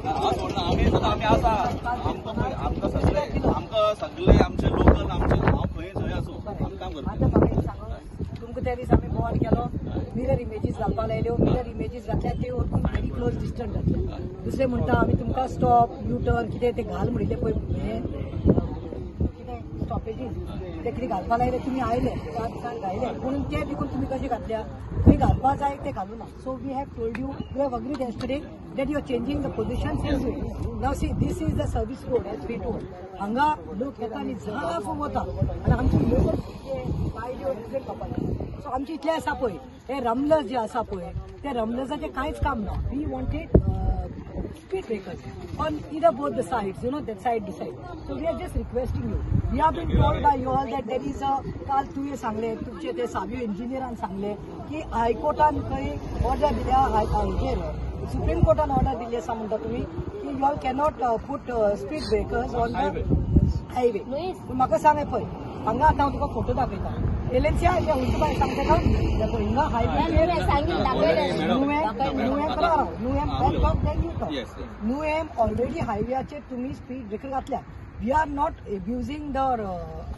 आमी आमी आसा आमकां सगळे आमकां सगळे आमचे लोकल आमचे हांव खंय जंय आसूं आमी काम करता. आतां म्हाका एक सांगो, तुमकां त्या दीस आमी बोवाळ केलो, मिरर इमेजीस घालपाक लायल्यो, मिरर इमेजीस घातल्या त्यो व्हेरी क्लोज डिस्टन्स घातल्या. दुसरें म्हणटा आमी तुमकां स्टॉप यू टर्न कितें तें घाल म्हणिल्लें पळय, हें कितें स्टॉपेजीस ते कितें घालपाक लायले, तुमी आयले 4 दिसान घायले, पूण ते देखून तुमी कशें घातल्या, खंय घालपा जाय ते घालूं ना. So we have told you, we have agreed yesterday that you are changing the position. Now see, this is the service road as we told. हांगा लोक येता आनी जाफ वता आनी आमचे लोकल पायल्यो रिजल्ट जावपाचे. सो आमचे इतलें आसा पळय, हे रमलस जे आसा पळय त्या रमलसाचें कांयच काम ना. We wanted speed breakers on either both the sides, you know, that side to side. So we are just requesting you. We have been told by you all that there is a, काल तुवें सांगलें, तुमचे ते सावयो इंजिनियरान सांगलें की हायकोर्टान खंय order दिल्या, हेजेर सुप्रीम कोर्टान ऑर्डर दिल्ली आसा म्हणटा तुमी की you all cannot put speed breakers on the highway. पूण म्हाका सांग पळय, हांगा आतां हांव तुका फोटो दाखयता, एलएनसी उंचबाय सांगता का हिंगा हायवे नुएम ऑलरेडी हायव्याचेर तुम्ही स्पीड ब्रेकर घातल्या. We are not abusing the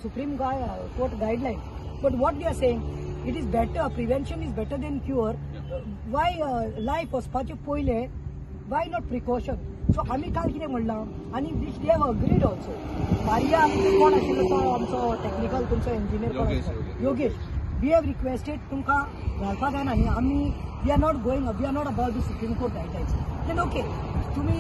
supreme court guideline, but what we are saying, it is better, prevention is better than cure. Why life वचपाचे पयले, why not precaution. सो आमी काल कितें म्हणलां आनी which they have agreed also. Maria आमी कोण आशिल्लो तो आमचो टॅक्निकल तुमचो इंजिनियर कोण, योगेश, we have requested तुमकां घालपा जायना न्ही, आमी we are not going, we are not about the supreme court guidelines. Then okay, तुमी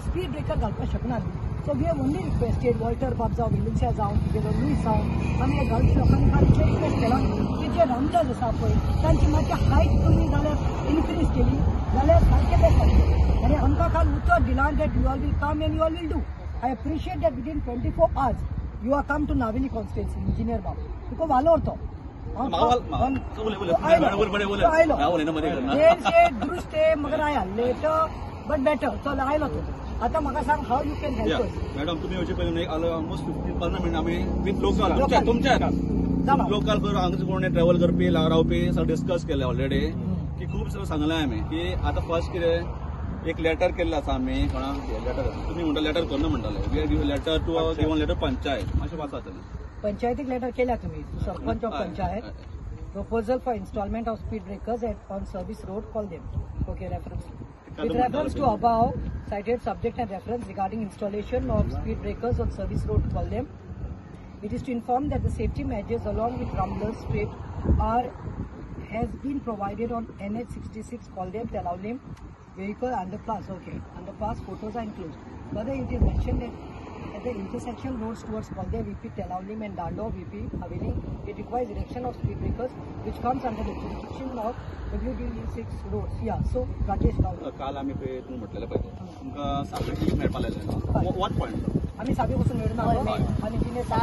स्पीड ब्रेकर घालपाक शकना न्ही. So we have only requested Walter बाब जावं, विलियम्सा जावं, तुगेलो लुईस जावं, आमी ह्या गांवच्या लोकांनी काल इतलें रिक्वेस्ट केलां की जे रमलस आसा पळय तांची मातशी हायट तुमी जाल्यार इनक्रीज केली जाल्यार सारकें बेस्ट जातलें. आनी आमकां काल उतर दिलां that you all will come and you all will do. I appreciate that within 24 hours you are come to Navelim constituency. Engineer बाब तुका वालोर तो आयलो देडशे दुरुस्ते मगर आया लेटर बट बेटर. चल आयलो तूं, आतां म्हाका सांग how you can help us. Madam तुमी येवचे पयलीं ऑलमोस्ट 15 मिनटां आमी विथ लोकल तुमच्या लोकल हांगा कोण ट्रॅव्हल करपी रावपी सगळें डिस्कस केलें ऑलरेडी की खूब सांगलें आमी की आतां फर्स्ट कितें एक लेटर केल्लें आसा आमी कोणाक लेटर तुमी म्हणटा लेटर करना म्हणटाले, we give letter to given letter panchayat मातशें वाचात. पंचायतीक लेटर केल्या तुमी, sarpanch of panchayat, proposal for installment of speed breakers at on service road Koldem. Okay, reference with reference to above cited subject and reference regarding installation of speed breakers on service road Koldem. It is to inform that the safety measures along with rumblers strip are has been provided on NH66 Koldem Telaulim vehicle underpass. Okay, underpass photos are enclosed. Further, it is mentioned that at the intersection roads towards Koldem, VP Telaulim and Dando, VP Haveli, it requires erection of speed breakers which comes under the jurisdiction of WDE6 roads. Yeah, so Rajesh Gawde. काल आमी पळय तूं म्हटलेलें पळय तुमकां सावे मेळपा लायलें, what point आमी सावे पसून मेळून आनी तिने आतां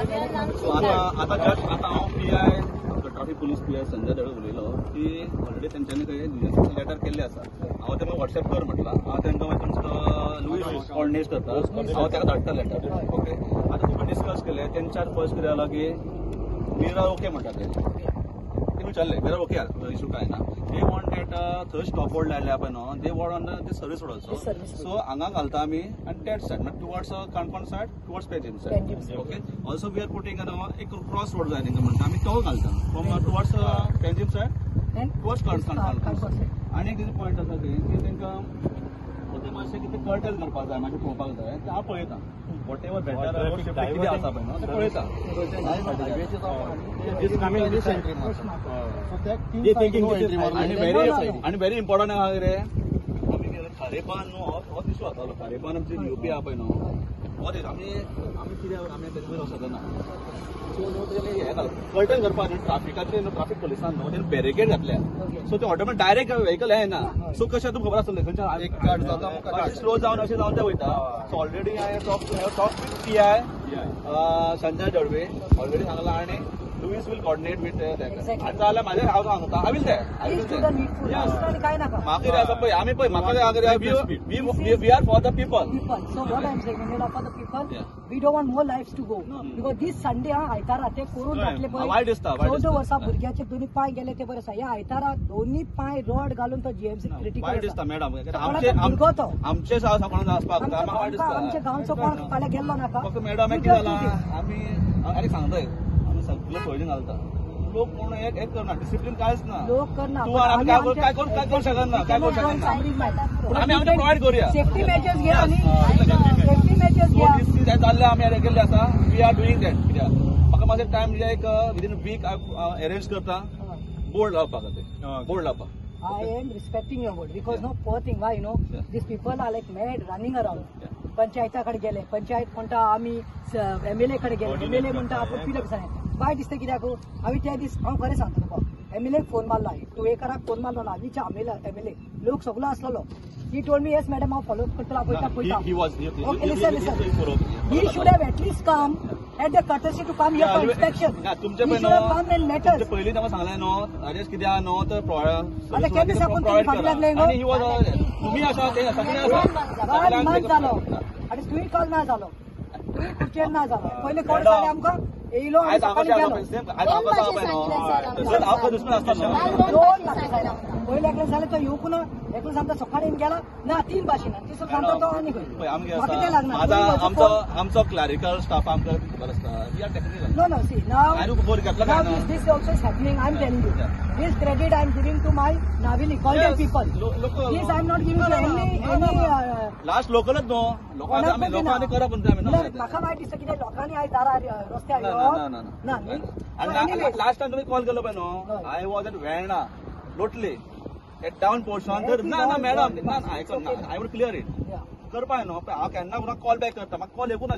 आतां जस्ट आतां हांव PI traffic police PI Sanjay Dhadke उलयलो की ऑलरेडी तेंच्यांनी खंय लेटर केल्लें आसा. हांव तेका वॉट्सएप कर म्हटलां, हांव तेंकां मागीर तुमचो लुईस कॉर्डिनेट करता, हांव तेका धाडटा लेटर. ओके, आतां तुमकां डिस्कस केलें तेंच्यान फर्स्ट कितें जालां की मिरर ओके म्हणटा ते विचारलें मिरर ओके इशू कांय ना. They want that थंय स्टॉप बोर्ड लायल्या पळय न्हू, they want on the service road also. So हांगा घालता आमी आनी that side म्हणल्यार towards Canacona side, towards Panjim side. Okay, also we are putting एक क्रॉस रोड जाय तेंकां म्हणटा आमी तो घालता from towards Panjim side towards Canacona side. आनी एक पॉयंट आसा की तेंकां ते मातशें कितें कर्टल करपाक जाय, मातशें पळोवपाक जाय, तें हांव पळयता. What ever better कितें आसा पळय न्हू तें पळयता. आनी व्हेरी इम्पॉर्टंट आहा कितें आमी खारेपान न्हू होच इशू जातालो. खारेपान आमची युपी आहा पळय न्हू होच आमी आमी कितें आमी तेजे वयर वचना. सो न्हू तेणे हें घातलें कर्टन करपाक न्हू ट्राफिकाचे न्हू ट्राफीक पुलिसान न्हू तेणे बॅरिकेड घातल्या. सो ते ऑटोमॅटिक डायरेक्ट व्हेकल येना. सो कशें तुमकां खबर आसतलें खंयच्यान स्लो जावन अशें जावन ते वयता. सो ऑलरेडी हांवें talk with PI Sanjay Jadve already सांगलां आनी Luis will coordinate with. Exactly. आतां जाल्यार म्हाजें हांव सांगता, I will that, I Please will do the needful. Yes. आनी कांय नाका. म्हाका कितें आसा पळय, आमी पळय म्हाका, we are for the people. People. So what I'm saying, we are for the people. Yeah. We don't want more lives to go. No. Because this Sunday, हा आयतारा ते करून हय, घातले पळय, वायट दिसता, वायट 14 दिसता. वर्सां भुरग्याचे दोनी पांय गेले ते बरें आसा. ह्या आयतारा दोनी पांय रॉड घालून तो जीएमसी क्रिटिकल. वायट दिसता मॅडम. कोणाचो भुरगो तो. आमचे कोणाक आसपाक जाय, म्हाका वायट दिसता. आमच्या गांवचो कोण फाल्यां गेल्लो नाका. फक्त मॅडम, एक कितें जालां, आमी आनी सांगताय, आमी सगळे सोयरीं घालता, लोक कोण एक एक करना, डिसिप्लीन कांयच ना. लोक करना. तूं आनी आमी काय करूं, काय करूं शकना, काय करूं शकना, पूण आमी आमचें प्रोवायड करूया. सेफ्टी मेजर्स घ्या आनी सेफ्टी मेजर्स घ्या. जाल्ले आमी केल्ले आसा, we are doing that. कित्याक म्हाका मातशें टायम दिया, एक विदीन वीक अरेंज करता बोर्ड लावपाक खातीर, बोर्ड लावपाक. I am respecting your word because no poor thing, why you know, these people are like mad running around. पंचायता कडे गेले, पंचायत म्हणटा आमी, एमएलए कडे गेले, एमएलए म्हणटा आपूण पिलप सांग. वायट दिसता कित्याक, हांवें त्या दीस, हांव खरें सांगता तुका, एमएलए फोन मारलो, तुवेकराक फोन मारलो, नावीच्या एमएलए लोक सगलो आसलेलो. He told me, "Yes madam, हांव फॉलो करतलो, पळयता पळयता." He was Okay, listen, listen. He should have at least come at the courtesy to come here for inspection. तुमचे He should have come and let us. पयलीं तांकां सांगलें न्हू, राजेश, कितें आहा न्हू तर आतां केन्ना साकून तुमी फाटीं लागले गो? आनी he was, तुमी आसा ते सगळे आसा. वन मंथ जालो आनी तुवें कॉल ना जालो, तुवें खुर्चेर ना जालो. पयले कोण जाले आमकां येयलो आनी आयज सकाळीं हांव गेलो. सेम, आयज हांव हांव दुश्मन आसता न्हू. दोन भाशेन पयले एकले जालें, तो येवंक ना. एकलो सांगता सकाळी येवन गेला ना, तीन भाशेन. तिसरो सांगता तो आनी पळय खंय. आमगे म्हाका तें लागना. आसा आमचो आमचो क्लरिकल स्टाफ आमकां खबर आसता, we are technical. No, no, see, now, हांवें बोर घेतला now काय ना. this also is happening, I'm telling you. This credit I'm giving to my Navili, call Yes, people. Local. This I'm not giving No, to no, any, no, no, any, no. Last लोकलच न्हू, लोकांनी आमी कोणाकूच लोकांनी करप म्हणटा आमी ना. न्हू. म्हाका वायट दिसता कितें लोकांनी आयज दारार रस्त्यार ना, येवप ना, ना, ना. ना न्ही. आणि So anyways, last time तुम्ही कॉल केलो पळय न्हू, हय. I was at Verna Lotli at down portion. तर ना ना मॅडम, ना, आयकून, I would clear it. Yeah. करपा न्हू, हांव केन्ना कोणाक कॉल बॅक करता, म्हाका कॉल येवूं ना.